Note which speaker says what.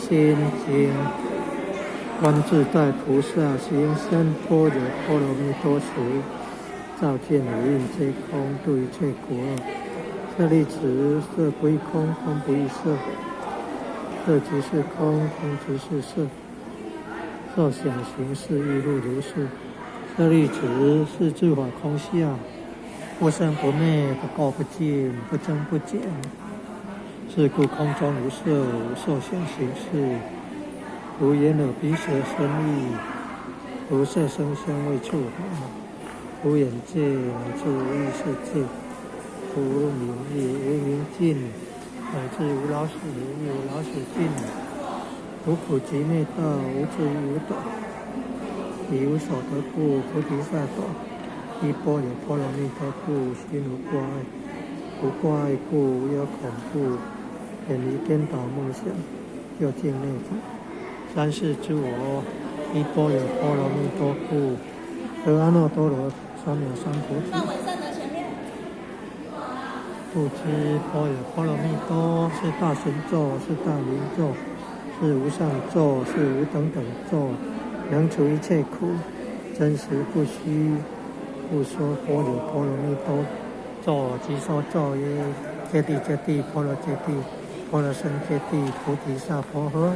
Speaker 1: 心經。觀自在菩薩行深般若波羅蜜多時，照見五蘊皆空，度一切苦厄。舍利子，色不異空，空不異色，色即是空，空即是色，受想行識亦復如是。舍利子，是諸法空相，不生不滅，不垢不淨，不增不減。是故空中無色，無受想行識，無眼耳鼻舌身意，無色聲香味觸法，無眼界乃至無意識界，無明亦無明盡，乃至無老死亦無老死盡，無苦集滅道，無智亦無得，以無所得故，菩提薩埵。依般若波羅蜜多故，心無掛礙，無掛礙故，無有恐怖，遠離顛倒夢想，究竟涅槃。三世諸佛依般若波羅蜜多故，得阿耨多羅三藐三菩提。故知般若波羅蜜多是大神咒，是大明咒，是無上咒，是無等等咒，能除一切苦，真實不虛。故說般若波羅蜜多咒，即說咒曰：揭諦揭諦，婆羅揭諦，婆羅僧揭諦，菩提薩婆訶。